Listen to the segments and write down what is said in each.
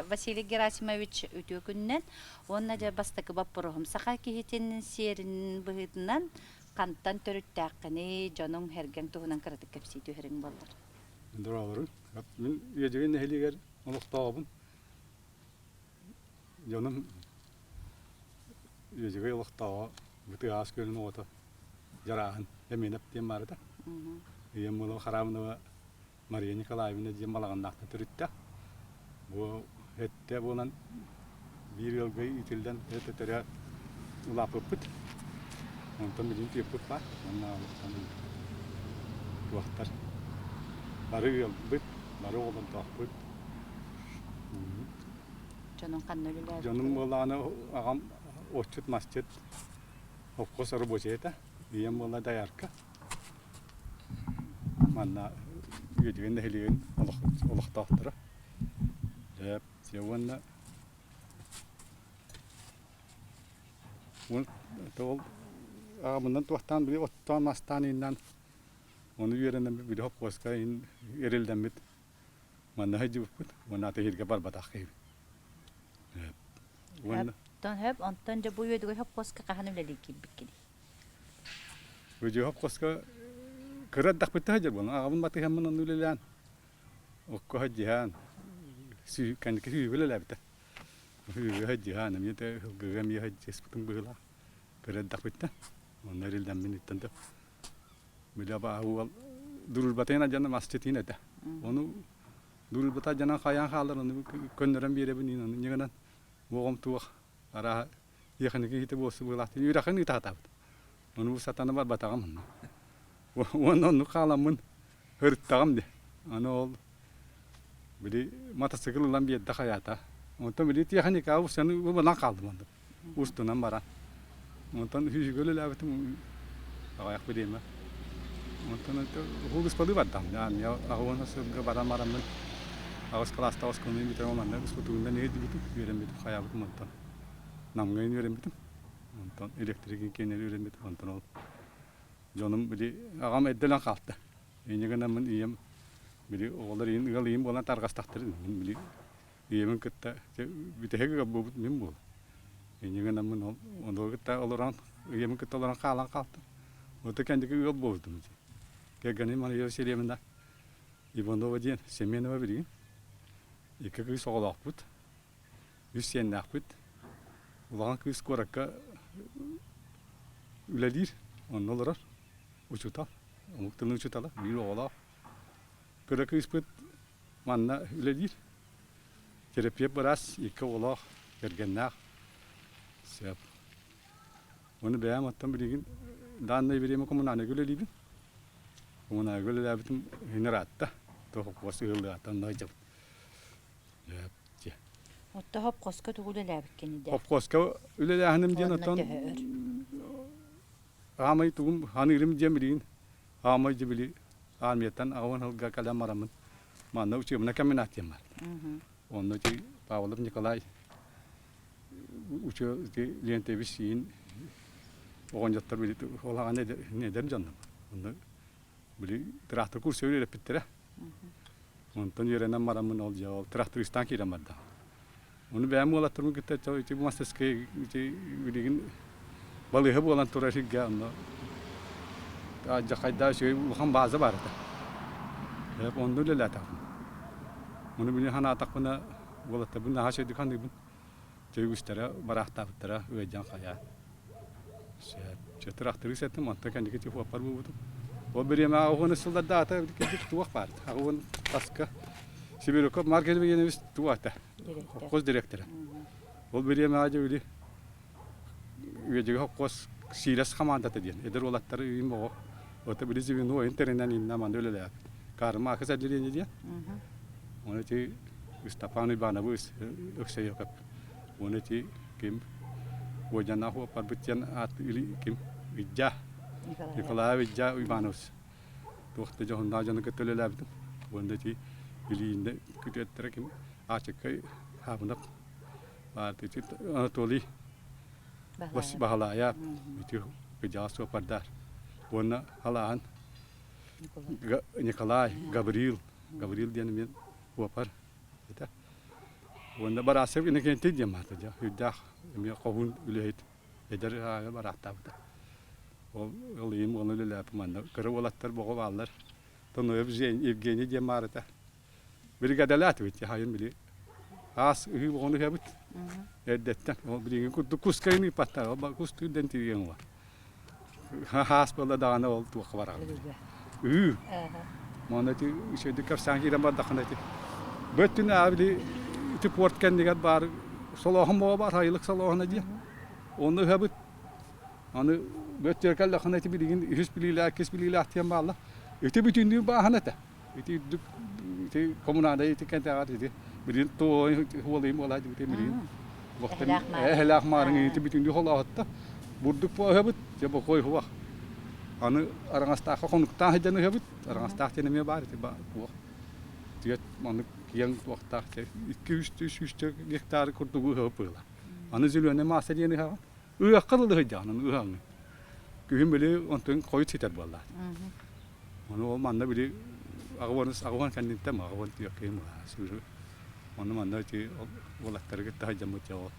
Василий Герасимович үтүө күнүнэн уонна дьэ бастакы боппуруоһум саха киһитин сиэрин быһыытынан хантан төрүттээххиний, дьонуҥ сэргэҥ туһунан кыратык кэпсии түһэриҥ буоллар. Дорооборун. Мин Үөдүгэн нэһилиэгэр олохтооҕобун. Дьонум Үөдүгэй олохтооҕо Бытыаас күөлүн оҕото Дьарааһын Эмиэнэп диэн баар этэ. Ийэм Мылова Хараабынова Мария Николаевна диэн балаҕаннаахтан төрүттээх. Бу эттэ буолан биир ыалга иитиллэн этэ улааппыппыт. Онтон билигин тыыппыт баар. Уонна туохтар бары ыалбыт, бары оҕолордоохпут. Дьонуҥ ханна үлэлээбиттэрий? Дьонум буоллаҕына аҕам отчут-масчыт, холкуос рабочай этэ. Ийэм буолла доярка. Манна Үөдүгэн нэһилиэгин олохтоохторо. Дьэ уонна ол аҕабынан туохтаан били оттоон мастаан ииннээн ону үөрэнэн били хоппуоска эриллэммит манна сылдьыбыппыт уонна аты иһиргэ барбатах киһибит. Уонна Онтон онтон дьэ бу Үөдүгэй хоппуоска хаһан үлэлии киирбиккиний? Үөдүгэй хоппуоска кыра эрдэхпиттэн сылдьар буолан аҕабын батыһаммын онно үлэлээн окко сылдьыһан кэнники сүүһүгэ үлэлээбитэ. Сүүһүгэ сылдьыһан эмиэ да сылгыга эмиэ сылдьыспытым быһыылаах кыра эрдэхпиттэн. Онно эриллэммин иттэн да били абааһы уол дружбатын адьана масчытын этэ. Ону дружбата адьанан хайаан хаалар ону көннөрөн биэрэбин иин ону ньыгынан оҕом туох арааһа тиэхиньикэ иһитэ буолсу быһыылаах үөрэхин ыытаатаабыт. Ону бу сатана барбатаҕым онно. Уонна оннук хааламмын ырыттаҕым дии. Аны ол били матасыкыл ылан биэрдэ хайаата. Онтон били тиэхиньикэҕэ устан ылынан хаалдым онно. Устунан баран. Онтон үһүгү үлэлээбитим аҕыйах бириэмэ. Онтон уһугуспалыы бардам. Армия аҕыс сылга баран бараммын аҕыс кылаастаах оскуоланы бүтэрэн манна устутугунан иһирдибитим, үөрэммитим, хайаабытым онтон. Намҥа үөрэммитим. Онтон электрик киэннэри үөрэммитим. Онтон ол дьонум били аҕам эрдэлэн хаалта. Инньэ гынаммын ийэм били оҕолор ийин ыал ийин буолан тарҕастахтарын мин били ийэбин кытта бүтэһик ыал буолбут мин буолла. Инньэ гынаммын ол ону кытта олорон ийэбин кытта олорон хаалан хаалтым. Ото кэнники ыал буолбутум. Кэргэним Мария Васильевна Иванова диэн Семенова билигин икки кыыс оҕолоохпут. Үс сиэннээхпит. Улахан кыыс куоракка үлэлиир, онно олорор. Учуутал, омук тылын учуутала, биир оҕолоох. Кыра кыыспыт манна үлэлиир. Терапевт быраас, икки оҕолоох, кэргэннээх. Сөп. Ону бэйэм оттон билигин данное время коммунальныйга үлэлиибин. Коммунальга үлэлээбитим иһин ыраатта. Туох ыһыллыаҕыттан онно сылдьабын. Отто хопхоска тугу үлэлээбиккиний дэ? Хопхоска үлэлээһиним диэн Уонна оттон төһө өр? аамай тугум ханыырым диэн билигин аамай дьэ били армияттан аҕабын сылга кэлэн бараммын манна учебнай комбинат диэн бар. Онно ити Павлов Николай учу ити Леонтьевич иин оҕонньоттор били улахан эдэр дьоннор. Онно били тыраахтыр курса үөрэппиттэрэ. Онтон үөрэнэн бараммын ол дьэ ол тырахтырыыстаан киирэн барда. Ону бэйэм уолаттарбын кытта ити мастерскай ити билигин балыыһа буолан турар сиргэ онно дьахайдаа үчүгэй улахан бааза баар этэ. Онно үлэлээтэҕим. Ону билигин санаатахпына уолаттарбын наһаа үчүгэйдик саныыбын. Үгүстэрэ бараахтаабыттара ыалдьан хайаан. Сөп. Тырахтырыыс этим, онтон кэнники тихуоппар буолбутум. Ол бириэмэҕэ аҕыс сыллардаата кырдьык туох баар аҕыс таска Сибиряков Марк Евгеньевич туох этэ? Холкуос дириэктэрэ. Ол бириэмэҕэ дьэ били Үөдүгэ холкуос Сиилэс хамаандата диэн эдэр уолаттары ыйым оҕо ото били звено тэринэн инна манна үлэлээбит. Кармакас отделение диэн. Оны ити Ыстапаан Уйбаанабы Өксөйөкөп. Уонна ити ким Уодьанаах уоппарбыт диэн аат ким Ыйдьа Николаев Ыйдьа Уйбаанович туох да дьоһуннаах дьону кытта үлэлээбитим. Уонна ити Илииннэ күтүөттэрэ ким Аачыккай Хаабынап баар ити Анатолий Баһылаайап ити кыдьаҕас суоппардар уонна Халааһын Николай Гаврил Гаврил диэн эмиэ уопар этэ. Уонна Барасов Иннокентий диэн баата дьэ үрдээх эмиэ хоһуун үлэһит эдэр аайы бараахтаабыта. Ол ылыйым уола үлэлээппит манна кыра уолаттар боҕо бааллар. Тоноев Евгений диэн баарыта. Бригадалаатыбыт хайын били аас ыһыы боҕону ыһабыт. Эрдэттэн ол билиҥҥи курдук кускайын ыыппаттар ол кус түүрдэн тиийэн ула. Хаас буолла даҕаны ол туохха бараҕын. Ыы. Манна ити үчүгэйдик кэпсээн киирэн бардаххына ити бу өттүн били ити порт кэннигэр баар солооһун буола баар айылык солооһуна диэн. Онно ыһабыт. Аны бу өттүгэр кэллэххинэ ити билигин үһүс билиилээх, иккис билиилээх диэн бааллар. Ити бүтүннүү бааһына этэ. Ити үрдүк ити коммунада ити кэнтэҕэр ити билигин туой уолуйум буолаа дибити билигин эһэлээх маарыҥ ити бүтүннүү холооһутта бурдук буоһабыт дьэ бокуой хуах аны араҥастаахха хонуктаах сылдьан ыһабыт араҥастаах диэн эмиэ баар ити туох түөт маннык киэҥ туохтаах икки үс үс гектар курдугу ыһабыт быһыылаах аны зеленый масса диэн ыһаҕын Ыһыахха дылы сылдьаҕын ыһыаҕыҥ. Күһүн били онтон хойут ситэр буолла. Ону ол манна били аҕыан кэнниттэн аҕыан түөккэйим сүүрү. Ону манна ити уолаттары кытта сылдьаммыт дьэ ол.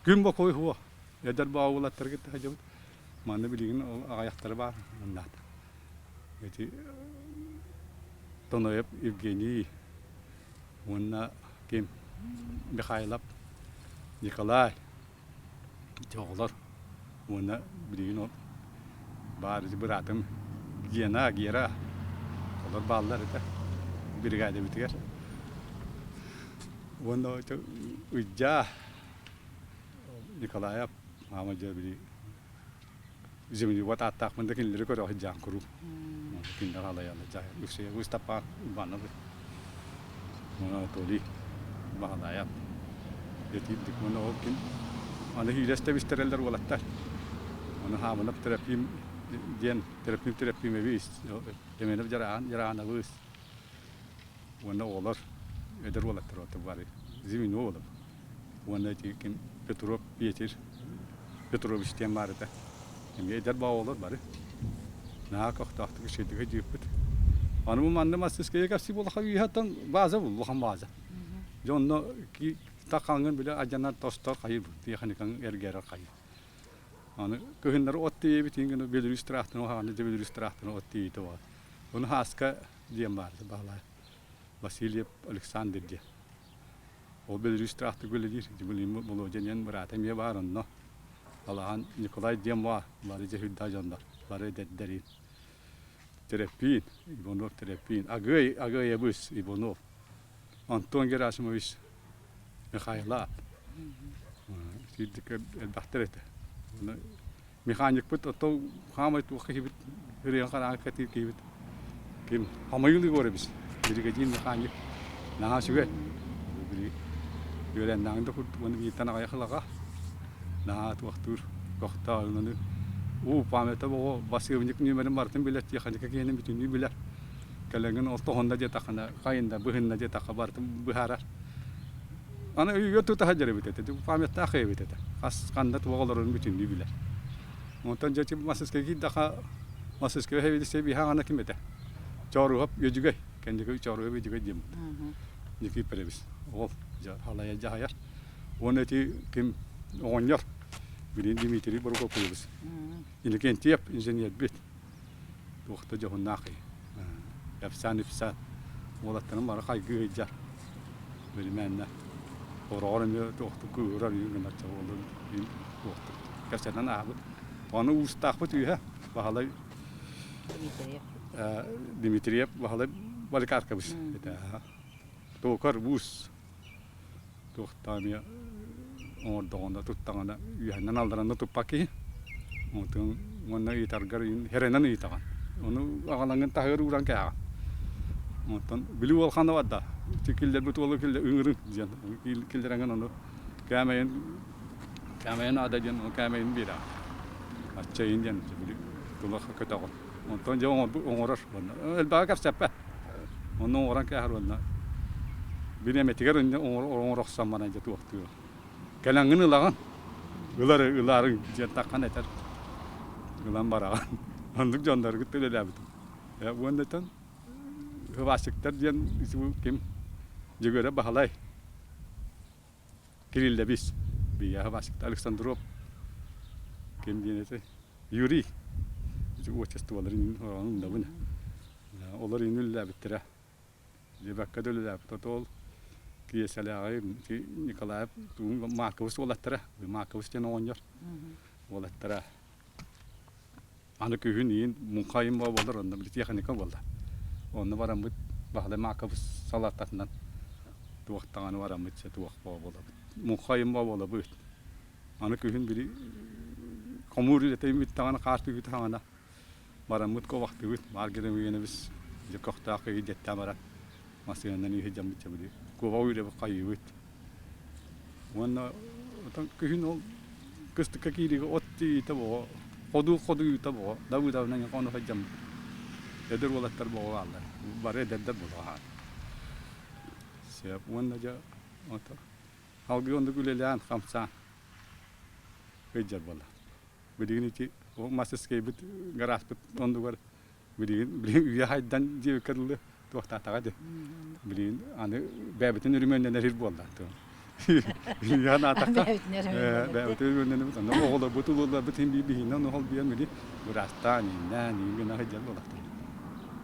Күн бокуой хуо. Эдэр баа уолаттары кытта сылдьабыт. Манна билигин ол аҕайахтара баар маннаата. Ити Тоноев Евгений уонна ким Михайлов Николай Ити оҕолор уонна билигин ол баар ити быраатым Гена, Гера олор бааллар этэ биригээдэбитигэр. Уонна ити Ыдьаа Николаев маама дьэ били Землевод ааттаахпын да кинилэри көрө сылдьаан куруук. Кинилэр алайалар дьаһайар. Ыстапаан Ивановы Анатолий Баҕанаайап этиирдик уонна ол ким аны иилэс тэбистэрэллэр уолаттар. Аны Хаамынап Трофим диэн Трофим Трофимович Семенов Дьараан Дьараанабыс уонна оҕолор эдэр уолаттар бары звено буолабыт. Уонна ити ким Петров Петр Петрович диэн баар этэ. Эмиэ эдэр баҕа бары. Наһаа көхтөөхтүк үчүгэйдик өйдүүппүт. Аны бу манна мастыскайга кэпсии буоллахха үөһэттэн база бул, улахан база. Дьэ онно таххаҥҥын били адьанар тостор хайы тиэхиникаҥ эргэрэр хайы. Аны кыһыннары от тиийэбит иҥин Беларусь тыраахтын уһаҕаны дьэ Беларусь тыраахтын от тиийитэ буолар. Ону Хааска диэн баар баһылай Васильев Александр диэн. Ол Беларусь тыраахтык үлэлиир. Дьыбылыым Володя диэн быраата эмиэ баар онно. Алахан Николай диэн баар. Бары дьэ сүрдээх дьоннор. Бары эдэрдэрин. Терапин, Иванов Терапин. Агый, Агыйабыс Иванов. Антон Герасимович Михайлов. Сирдик элбэхтэр этэ. Механикпыт оттон хаамай туохха киһибит ырыан хараҥа кэтиир киһибит ким Хамайыл Егорович биригэдьиир механик наһаа үчүгэй били үөрэннэҕин да курдук уонна бииртэн аҕыйах ылаҕа наһаа туохтуур көхтөөх аны уу памята оҕо басыабынньык нүөмэрин барытын билэр тиэхиньикэ киһини бүтүннүү билэр кэлэҥин ол тоһунна диэтэххинэ хайында быһынна диэтэххэ барытын быһаарар Аны өйүгэр тута сылдьар эбит этэ, памяттаах эбит этэ. Хас ханна туох олорорун бүтүннүү билэр. Онтон дьэ масыскыга киирдэххэ, масыскыга сэбиэдиссэй биһаҕана ким этэ? Чооруһап Үөдүгэй. Кэнники Чооруһап Үөдүгэй диэн Никифорович. Ол дьэ халайа дьаһайар. Уонна ити ким оҕонньор билин Дмитрий Прокопьевич. Иннокентьев инженербит. Туох да дьоһуннаах киһи. Кэпсээн-ипсээн уолаттарын бары хайгыы сылдьар. Билимээннэ. Хороҕор эмиэ туохтук кыыһырар үһү гынар чабылын туохтук кэпсэтэн аабыт. Ону уустаахпыт үһэ Баһылай Дмитриев. Дмитриев Баһылай Поликарпович этэ. Токар уус туохтаа эмиэ оҥордоҕуна туттаҕына үөһэннэн алларанна туппат киһи онтон уонна ыйытаргар хэрэнэн ыйытаҕын ону аҕалаҥҥын таһыгар ууран кээҕин онтон били уол ханна барда киллэрбит уолу ыҥырыҥ диэн киллэрэҥҥин ону кээмэйин кээмэйин аада диэн ону кээмэйин биэрэҕин аччайын диэн били тула көтөҕүн онтон дьэ оҥорор уонна элбэҕи кэпсэппэт Онно оҥорон кээһэр уонна бириэмэтигэр оҥоро охсон баран дьэ туохтуур. Кэлэҥҥин ылаҕын, ылар ылаарыҥ диэн таххан этэр. Ылан бараҕын. Оннук дьонноргут үлэлээбитим. Уонна Хыбаасчыктар диэн ким Дьөгүөрэ Баһылай. Кириллэбис Бияһа Васик Александров ким диэн этэй Юрий отчестволарын умнабын олор иҥин үлэлээбиттэрэ диэбэккэ да үлэлээбит ол Киэсэлээҕи Николаев Маркович уолаттара Маркович диэн оҕонньор уолаттара Аны күһүн иин муҥха ыйым буолар, онно били тиэхиньикэ буолла. Онно бараммыт Баһылай Маакабыс салалтатынан туох даҕаны бараммыт дьэ туох буолабыт. Муҥха ыйым буолабыт. Аны күһүн били хомуур үлэтэ бүттэҕинэ хаар түһүүтэ саҕана бараммыт куобахтыыбыт. Баар геромигенэбис дьэ көхтөөх киһи дьэттээн баран массыынанан иһи дьаммыт дьэ били куобах үүрэбит хайыыбыт. Уонна отон күһүн ол кыстыкка киириигэ от тиийиитэ боҕо, ходуу ходуйуута боҕо, дабыдабынан хоно сылдьаммыт эдэр уолаттар боҕо бааллар. Бары эдэрдэр буолуо Сөп. Уонна дьэ ото салгыы оннук үлэлээн, хамсаан сылдьар буолла. Билигин ити мастерскайбыт, гаражпыт оннугар Билигин билигин үйэ хайдан диэбиккэ дылы туохтаатаҕа дии. Билигин аны бэйэбитин өрүмүөннэнэр буолла. Үйэ анаатахха бэйэбитин өрүмүөннэнэбит. Онно оҕолорбут улууларбыт иһин биһиинэ ону холбуйан били быраастаан, ииннээн, иин гына сылдьар буоллахтар.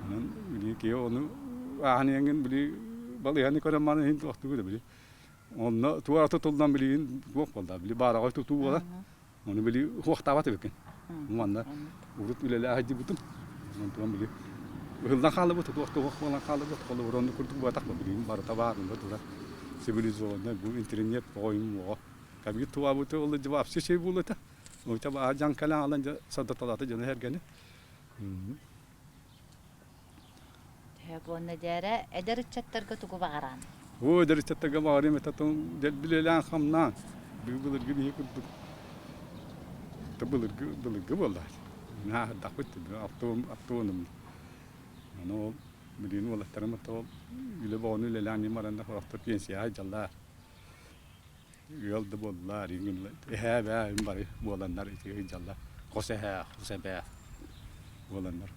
Онон били киһи ону ааһан иһэҥҥин били балыыһаны көрөн маны иһин туохтуугу да били онно туора тутуллан билигин туох буолла били баараҕай тутуу буолар Ону били хуохтаабат эбиккин. Манна урут үлэлээх сылдьыбытым. Онтон били ыһыллан хаалыбыт, туох туох буолан хаалыбыт. Холобур, оннук курдук буотах билигин барыта баар онно турар. Цивилизованно бу интернет оҕойум оҕо. Кабир туабыты ол вообще чэй буолута. Ойта баа дьаҥ кэлэн алан садаталата дьоно эргени. Төһө уонна дээрэ эдэр ыччаттарга тугу баҕараан? Оо, эдэр ыччаттарга баҕарыам этэ дэлбилэлээн хамнаан былыргы биһи курдук былыргы былыргы буолла нааһырдахпыт автоном аны ол билигин уолаттарым ол үлэ боҕону үлэлээн баран да сорохтор пенсияҕа дьаллаар ыал да буоллар эһээ эбээ бары буоланнар ити дьаллар хос эһээ хос эбээ буоланнар.